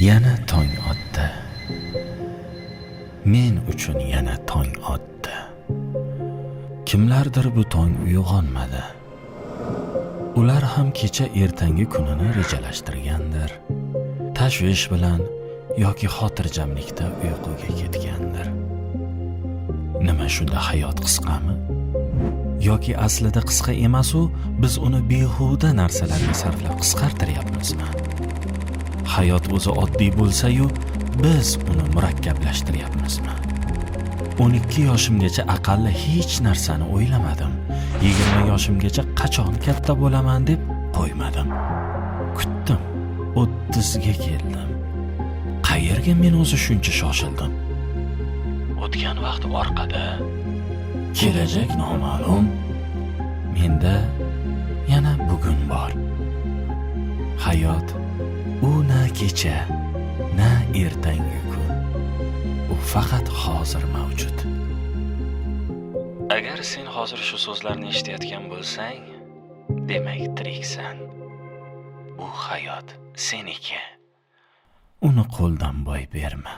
Yana tong otdi. Men uchun yana tong otdi. Kimlardir bu tong uyg'onmadi. Ular ham kecha ertangi kunini rejalashtirgandir. Tashvish bilan yoki xotirjamlikda uyquga ketgandir. Nima shunda, hayot qisqami? Yoki aslida qisqa emas-u, biz uni behuda narsalarga sarflab qisqartiryapmizmi? Hayot o'zi oddiy bo'lsa-yu, biz uni murakkablashtiryapmizmi? 12 yoshimgacha aqalli hech narsani o'ylamadim. 20 yoshimgacha qachon katta bo'laman deb qo'ymadim. Kutdim. 30 ga keldim. Qayerga men o'zi shuncha shoshildim? O'tgan vaqt orqada, kelajak noma'lum. Menda yana bugun bor. Hayot u na kecha, na ertangi kun. U faqat hozir mavjud. Agar sen hozir shu so'zlarni eshitayotgan bo'lsang, demak, tiriksan. Bu hayot seniki. Uni qo'ldan boy berma.